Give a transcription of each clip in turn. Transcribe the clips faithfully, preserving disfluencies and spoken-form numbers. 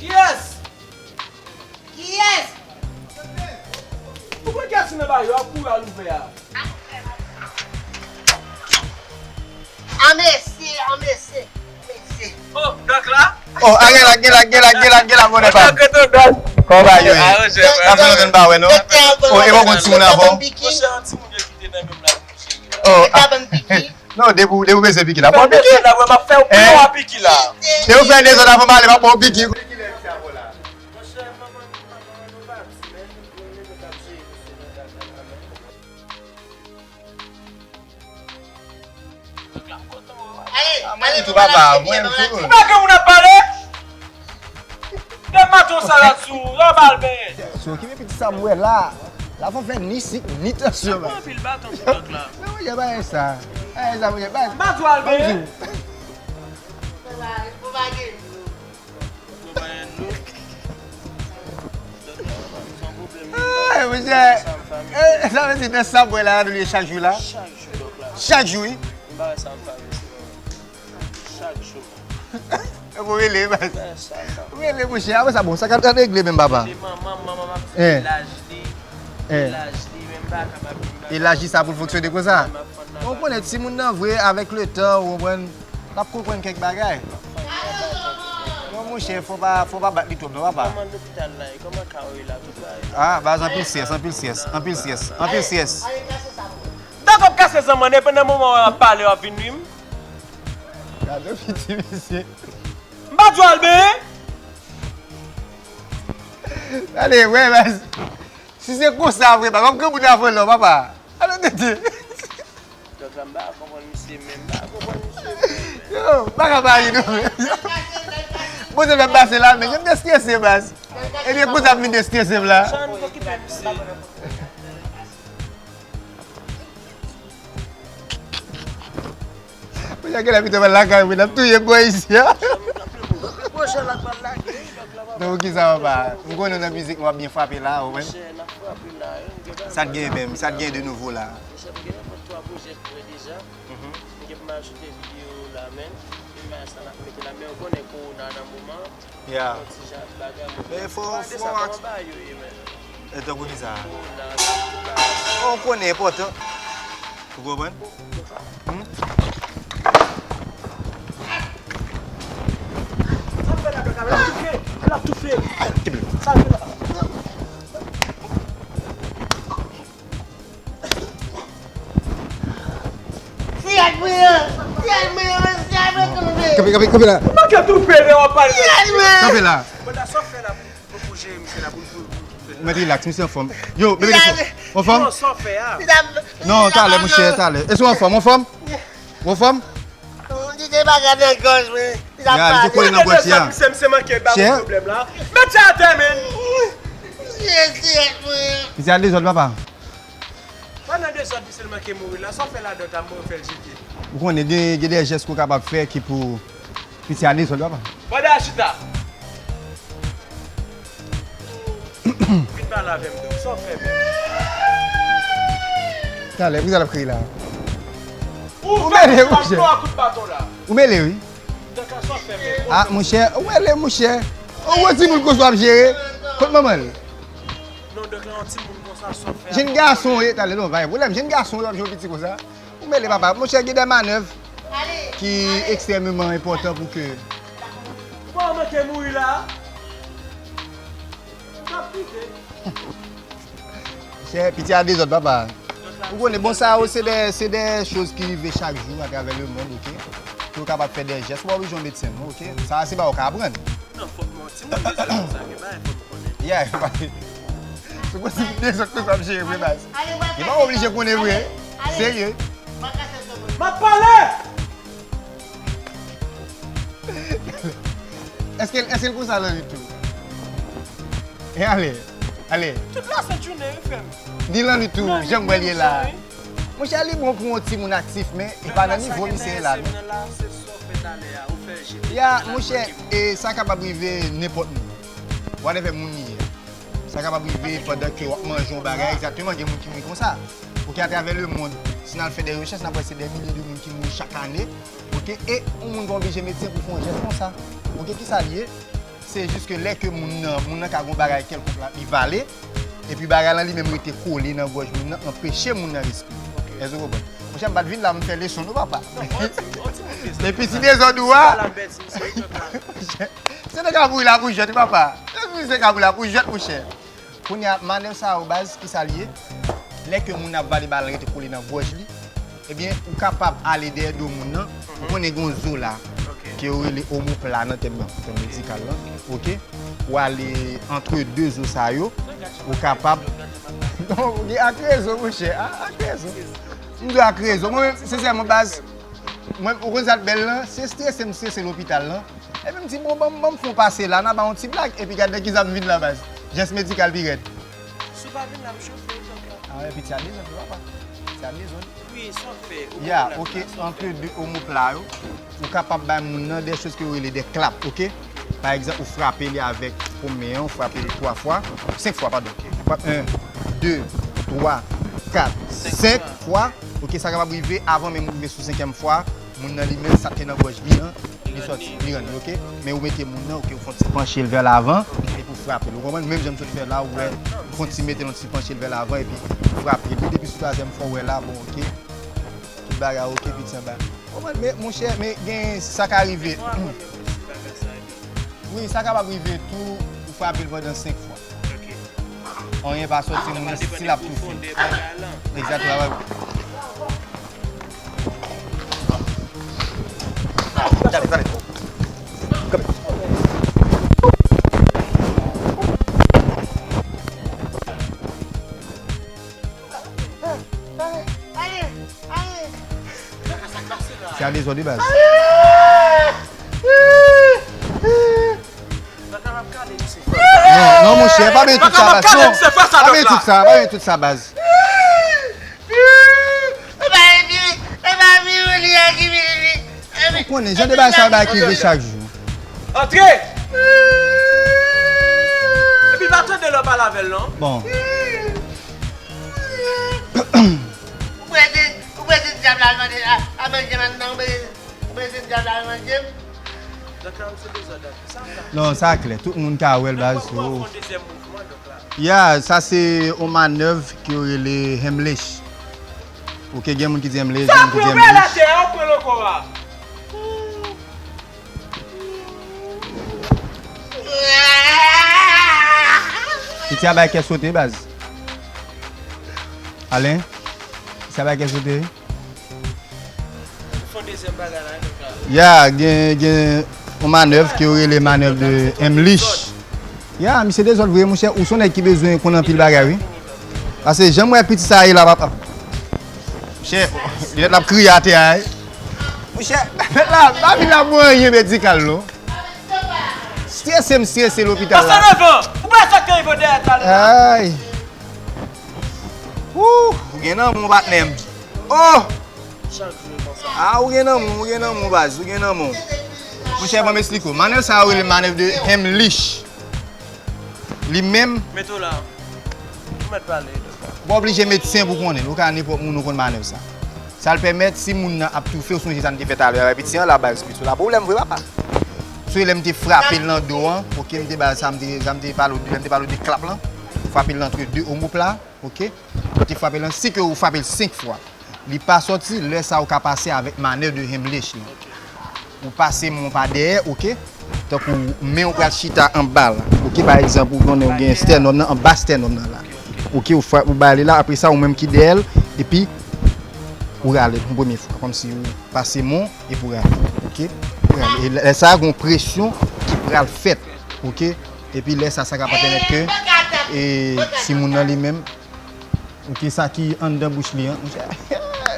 Kiyès? Kiyès? Ou pran kiyès nan ba yo, ap kouri al ouvè a. An mesye, an mesye, mesye. Oh, dòk la? Oh, a gen la, gen la, gen la, gen la, gen la, bonè pa m. Kòman bagay yo ye? Sa fè lontan n pa wè, non? Oh, e w konn timoun avan? Monchè, yon timoun yo kite nan menm la, monchè. Oh, ah. Non, depi w, depi w bezwen piki la, pran piki. Depi w fè dezòd avan m ale, m ap ba w piki. Ah, mwen menm tou, papa, mwen menm tou. Ou pa gen moun ap pale? De maton sa la sou, yo bal benyen. Se okipe piti sa m wè la. La fò fè ni sik, ni tansyon. Sa pran anpil baton pou dòk la. Men mwen gen bagay sa. Bagay sa mwen gen bagay. Badjou al benyen. Ay, monchè. Eh, sa vle di nan sa m wè la, nou ye chak jou la? Chak jou, dòk la. Chak jou, wi. M pa wè sa m pa wè, se non. Chak jou. Ou rele, baz. Ou rele, monchè. Apre sa, bon, sa ka regle menm, papa. Rele manman, manman m ap di laj li. Laj li, men m pa kapab. E laj li sa pou l fonksyone konsa? Ou konnen timoun nan vre, avèk le tan, ou konprann, l ap konprann kèk bagay. Non, monchè, fò pa, fò pa bat li twòp, non, papa. Kòman lopital la ye? Kòman ka w ye la? Tout bagay. Ah, baz, anpil syès, anpil syès, anpil syès, anpil syès. Dakò, kase zanmann, epi nan moman w ap pale, w ap vin nwi m. Gade piti misye. M pa di w al benyen. Gade, wè, baz. Si se konsa vre, pa konn moun avan lò, papa. Alò, tete. Dòk la, m pa konprann misye menm, m pa konprann misye menm. Yo, m pa ka pale non. Bon, se fè m pase la, men jan m te strese, baz. Ebyen, konsa m vin te strese m la. Jan nou okipe misye. Mwen gen la pito pral lakay mwen, n ap touye m bò isi a. Non, poukisa papa? M konnen w nan mizik, w ap byen frape la, ou menm. Sa t gen menm, sa t gen de nouvo la? Monchè, m gen nenpòt twa pwojè prè deja. M gen pou m ajoute videyo la, men imaj sa n ap mete la, men ou konnen kowona nan moman. Ya. Men fò, fò ak. E tankou kisa? Ou konnen enpòtan. Ou konprann? Hmm? Sa fè la, la toufe, la toufe. Sa fè la. Siyaj mwen an! Siyaj mwen an! Siyaj mwen kanpe! Kanpe, kanpe, kanpe la! Manke toufe lè w ap pale de siyaj mwen an! Kanpe la! Banda, sa w fè la pou, pou, pou jere misye la, pou, pou, pou, pou fè la? Mwen rilaks, misye anfòm. Yo, bebe, anfòm? Non, sa w fè a? Non, talè, monchè, talè. Èske w anfòm, anfòm? Ou anfòm? Yon ti bagay nan gòj mwen. Ya, li tou kole nan gòj li a. Misye, misye manke ba mwen pwoblèm la. Met sa atè, men. Siyaj mwen an! Misye al dezòd, papa. Pa nan dezòd, misye l manke mouri la. Sa w fè ladan, ta mwen fè l jete. Ou konnen, gen, gen de jès ke w kapab fè ki pou piti a dezòd, papa. Banda chita. Vin pale avè m, dòk. Sa w fè menm? Talè, poukisa l ap kriye la? Ou mele, monchè. Ou mele, wi. Dòk la, sa w fè menm? Ah, monchè, ou mele, monchè. Ou wè timoun konsa w ap jere. Kot manman l? Non, dòk la, yon timoun konsa, sa w fè? Jenn gason, e, talè, non, pa gen pwoblèm. Jenn gason, w ap jwe piti konsa. Ou mele, papa. Monchè, gen de manèv ki ekstrèmeman enpòtan pou ke. Ou pa manke mouri la? M ap kite. Chè, piti a dezòd, papa. Ou konnen, bon, sa yo, se de, se de choz ki rive chak jou atravè lemonn, oke? Pou yo kapab fè de jès, ou pa oblije yon medsen, non, oke? Sa, se bagay ou ka aprann. Non, fòk mwen, timoun dezòd konsa, gen bagay fòk mwen konnen. Yeah, se posib dezòd konsa ap jere vre, baz. Li pa oblije konnen vre. Serye. M ap pale! Èske, èske l konsa nan li tou? E ale, ale. Tout la sent jounen, wi, frè m. Ni lan li tou, jan m wè l ye la. Monchè, li bon pou yon timoun aktif, men e pa nan nivo misye ye la, non. Ya, monchè, e sa kapab rive nenpòt moun. Whatever moun li ye. Sa kapab rive pandan ke w ap manje yon bagay, egzakteman, gen moun ki mouri konsa. Oke, atravè lemonn, si n al fè de rechèch, n ap wè se de milye de moun ki mouri chak ane. Oke, e yon moun pa oblije medsen pou fè yon jès konsa. Oke, kisa l ye? Se jis ke lè ke moun nan, moun nan ka gen yon bagay kèlkonk la, li vale, epi bagay lan li menm rete kole nan gòj moun nan, anpeche moun nan respire. Èske w konprann? Monchè, m pa t vin la, m fè leson non, papa. Epi ti dezòd ou a. Se te kabouy la pou jwèt, wi, papa. Se te kabouy la pou jwèt, monchè. Kounye a, manèv sa yo, baz, ki sa l ye? Lè ke moun ap vale, bagay lan rete kole nan gòj li, ebyen, ou kapab ale dèyè do moun nan. Ou konnen gen yon zo la, ke yo rele omopla nan tèm nan, tèm medikal lan. Oke? Ou ale antre de zo sa yo, ou kapab. Non, ou gen ak rezon, monchè. A, ak rezon. M di w ak rezon. Mwen menm, sensèman, baz, mwen, ou konn sa k bèl lan? Se strese m strese lopital lan. Epi m di, bon, ban m, ban m fè yon pase la, n a ba yon ti blag. Epi gad nan ki sa m vin la, baz. Jès medikal pi rèd. Si w pa vin la, m chofe, doktè. A, epi ti a dezòd, papa. Ti a dezòd. Wi, sa w fè, ya, omopla, oke, sa w fè. Antre de omopla yo, ou kapab bay moun nan de choz ke yo rele de klap, oke? Pa egzanp, ou frape li avèk pon men an, ou frape li twa fwa, senk fwa, padon. Ou frape en, de, twa, kat, senk fwa, oke? Sa kapab rive avan menm ou rive sou senkyèm fwa, moun nan li menm, sa k te nan gòj li an, li sòti, li rann li, oke? Men ou mete moun nan, oke, ou fè yon ti panche l vè lavan, epi ou frape l. Ou konprann? Menm jan m sot fè la, ou wè, ou fè yon ti mete l, yon ti panche l vè lavan, epi ou frape li. Depi sou twazyèm fwa, ou wè la, bon, oke? Tout bagay oke, piti anba. Ou konprann? Men, monchè, men gen sa ka rive. Wi, sa kapab rive tou, ou frape l pandan senk fwa. Anyen pa sòti, moun nan stil ap toufe. Egzakteman. Se a dezòd wi baz. Non, non, monchè, pa benyen tout sa baz. Non. Pa benyen tout sa, pa benyen tout sa baz. Ou konnen, jan de bagay sa yo bagay ki rive chak jou. Antre! Epi pa tande lè w pale avè l non. Bon. Ou prese, ou prese dyab la al manje, a, a manje m anndan, ou prese, ou prese dyab la al manje m. Doktè, ou se dezòd, doktè. Sa w ka. Non, sa klè. Tout moun ka wè l baz. Donk, ou fè yon dezyèm mouvman, doktè. Ya, sa se yon manèv ke yo rele Heimlich. Oke, gen moun ki di Heimlich, gen moun ki di Heimlich. Sa pou yo pran l atè a, ou pran l ankò a. Piti a bay kè sote, baz. Alen, piti a bay kè sote. Fè yon dezyèm bagay la, wi, doktè. Ya, gen, gen yon manèv ke yo rele manèv de Heimlich. Ya, misye dezòd vre, monchè, ou se yon nèg ki bezwen konn anpil bagay, wi. Paske jan m wè piti sa ye la, papa. Monchè, li mèt l ap kriye atè a, wi. Monchè, mèt la, pa vin la pou anyen medikal, non. Strese m strese lopital la. Pase devan! Ou pa sa k rive dèyè talè la? Ay. Wouh! Ou gen nan men w, patnè m. Oh! Chak jou e konsa. Ah, ou gen nan men w, ou gen nan men w, baz, ou gen nan men w. Monchè, ban m esplike w. Manèv sa yo rele manèv de Heimlich. Li menm. Mete w la. Ou mèt pale, doktè. Ou pa oblije medsen pou konnen l. Ou ka nenpòt moun ou konn manèv sa. Sa l pèmèt, si moun nan ap toufe, ou sonje sa n te fè talè avèk piti an la, baz, piti la pwoblèm vre, papa. Sonje lè m te frape l nan do an, oke, m te ba sa, m te, sa m te pale w de, lè m te pale w de klap lan. Frape l antre de omopla, oke. M te frape l, si ke ou frape l senk fwa. Li pa sòti, lè sa ou ka pase avèk manèv de Heimlich lan. Ou pase men w pa dèyè, oke? Tankou men w pral chita anba la. Oke, pa egzanp, ou konnen ou gen stènòm nan, anba stènòm nan la. Oke, ou frape, ou ba li la, apre sa, ou menm ki dèyè l, epi ou rale l yon premye fwa, kòmsi ou pase men w epi ou rale, oke? Ou rale. E lè sa, gen yon presyon ki pral fèt, oke? Epi lè sa, sa ka pèmèt ke, e, timoun nan li menm, Ou ki sa ki anndan bouch li an, monchè.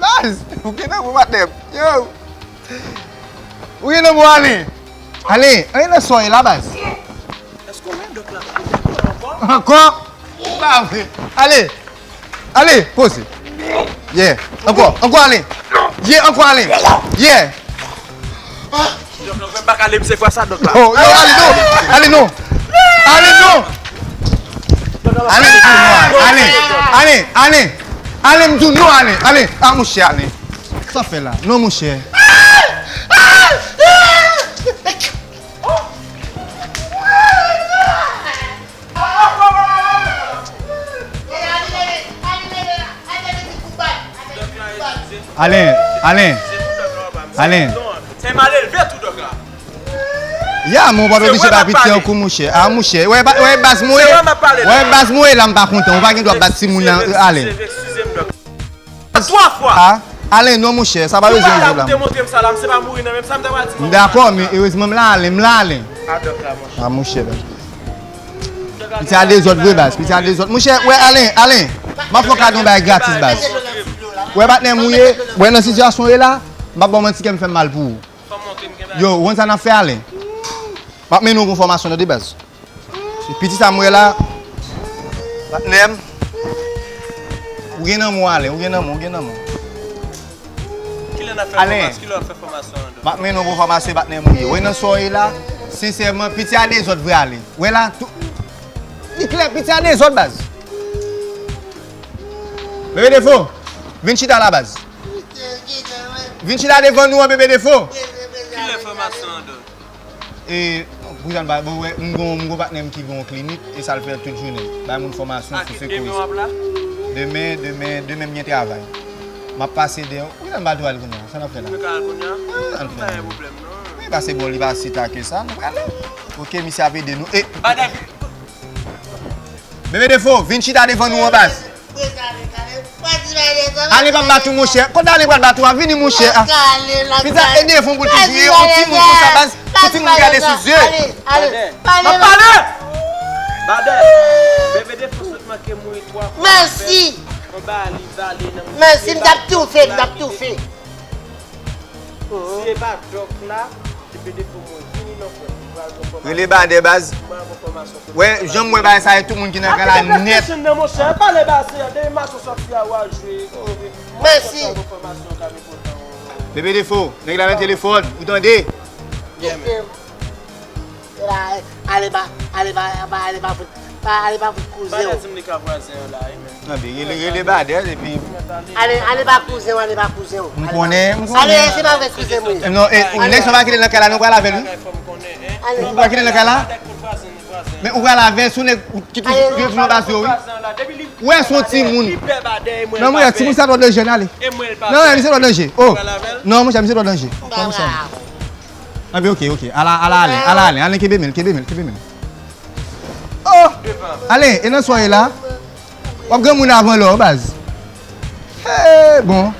Baz, ou gen nan men w, patnè m. Yo. Ou gen nan men w, Alen. Alen, anyen nan sa w ye la, baz. Èske w wè dòk la ankò? Ankò? Pa vre. Ale. Ale, poze. Yeah. Ankò, ankò, Alen. Yeah, ankò, Alen. Yeah. Dòk la, ou fè m pa ka leve se fwa sa, dòk la. Oh, yo, ale non. Ale non. Ale non. Ale, m di w non, ale. Ale, ale. Ale, m di w non, ale. Ale. Ah, monchè, ale. Sa fè la? Non, monchè. Oh! Alen. Alen. Se mal elve tou dòk la. Ya, men w pa t oblije bay piti an kou, mouchè. A, mouchè. Wè, ba- wè, baz mwen. Wè, baz mwen la, m pa kontan. Ou pa gen dwa bat timoun nan, Alen. Twa fwa. A, Alen, non, mouchè. Sa pa bezwen rive la. Te montre m sa la, m se pa mouri nan menm sa m ta pral di. M dakò, men erezman m la, Alen. M la, Alen. A dòk la, mouchè. A, mouchè, baz. Piti a dezòd vre, baz. Piti a dezòd. Mouchè, wè, Alen, Alen. M ap fè w kado yon bagay gratis, baz. Wè, patnè m ou ye. Wè, nan sitiyasyon w ye la, m ap ba w manti, kè m fè m mal pou ou. Yo, ou konn sa n ap fè, Alen? M ap mennen w gon fòmasyon, tande, baz. Se piti sa m wè la. Patnè m. Ou gen nan men w, Alen. Ou gen nan men w, ou gen nan men w. Kilè n ap fè fòmasyon? Kilè w ap fè fòmasyon an? M ap mennen w gon fòmasyon, patnè m ou ye. Ou wè nan sa w ye la, sensèman, piti a dezòd vre, Alen. Ou wè la, tou. Li klè, piti a dezòd, baz. Bebe Defo, vin chita la, baz. Vin chita devan nou an, Bebe Defo. Kilè fòmasyon an, dòk? E, pou jan ba, bon, wè, m gon, m gon patnè m ki gon klinik, e sa l fè tout jounen. Bay moun fòmasyon sou sekouris. Demen w ap la? Demen, demen, demen m gen travay. M ap pase dèyè. Pou jan ba tou al kounye a? Sa n ap fè la? Mwen ka al kounye a? An fè. Pa gen pwoblèm, non. Wi, pase bon, li pa si ta ke sa. Nou prale. Ok, misye ap ede nou. E, Bebe Defo, vin chita devan nou an, baz. Alen p ap bat ou, monchè. Kote Alen pral bat ou a? Vini, monchè. Pita, e devan pou l toujou ye. Yon timoun konsa, baz. Yon timoun gade sou zye. M ap pale! Badè, Bebe Defo sot manke mouri twa fwa. Mèsi! Mèsi, m t ap toufe, m t ap toufe. Si e pa dòk la, Bebe Defo mwen vini nan frè m, m pral gon fòmasyon. Rele Badè, baz. M pral gon fòmasyon. Wè, jan m wè bagay sa, e tout moun ki nan kay la nèt. Nan monchè, pale baz, depi mache sòti a w al jwe. Mèsi. Bebe Defo, nèg la nan telefòn, ou tande? Ale ba, ale ba, ale ba, ale ba fout, ale ba fout kouzen w. Nan bi, rele, rele Badè, epi. Ale, ale ba kouzen w, ale ba kouzen w. M konnen, m konnen. Ale, se pa vre kouzen mwen. Non, e, ou nèg sa pa kite nan kay la, nou pral avè l, wi. Ou pa kite nan kay la? Men ou pral avè l, sou nèg ki toujou nan baz yo, wi. Ou wè, se yon timoun. Non, mwen, timoun sa dwe jèn, ale. Non, misye dwe danje. Oh. Non, monchè, misye dwe danje. Anben, ok, ok. Ala, ala, Alen, ala, Alen, Alen, kenbe men, kenbe men, kenbe men. Oh! Alen, e nan sa w ye la? W ap granmoun avan lè w, baz. Hey, bon.